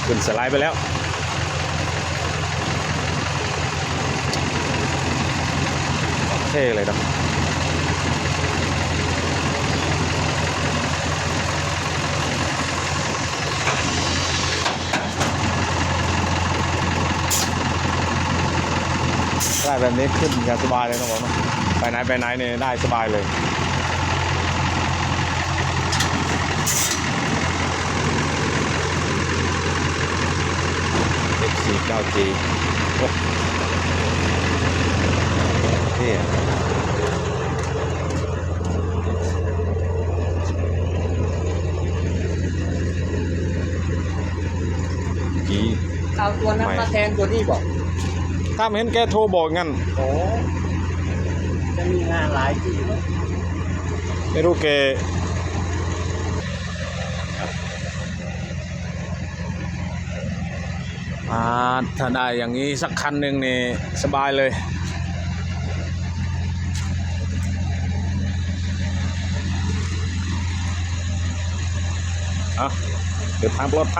ຂຶ້ນສະໄລໄປແລ້ວ ໂອເຄເລີຍເນາະ. ໄດ້ແບບນີ້ຂຶ້ນຢ່າງສະບາຍເລີຍເນາະ ເນາະ ໄປໄຫນໄປໄຫນນີ້ໄດ້ສະບາຍເລີຍ. ເອັກສີ່ເກົ້າຈີ ໂອ້ ເທ່. ເອົາຕົວນັ້ນມາແທນຕົວນີ້ບໍ? ຖ້າເຫັນແກໂທບອກນັ້ນ. ໂອ້ ຈະມີງານຫຼາຍທີ່ເນາະ ໄມ່ຮູ້ແກ. ອ່າ ຖ້າໄດ້ຢ່າງນີ້ສັກຄັນໜຶ່ງນີ້ສະບາຍເລີຍ. ເອົາ ເດີນທາງປອດໄພ.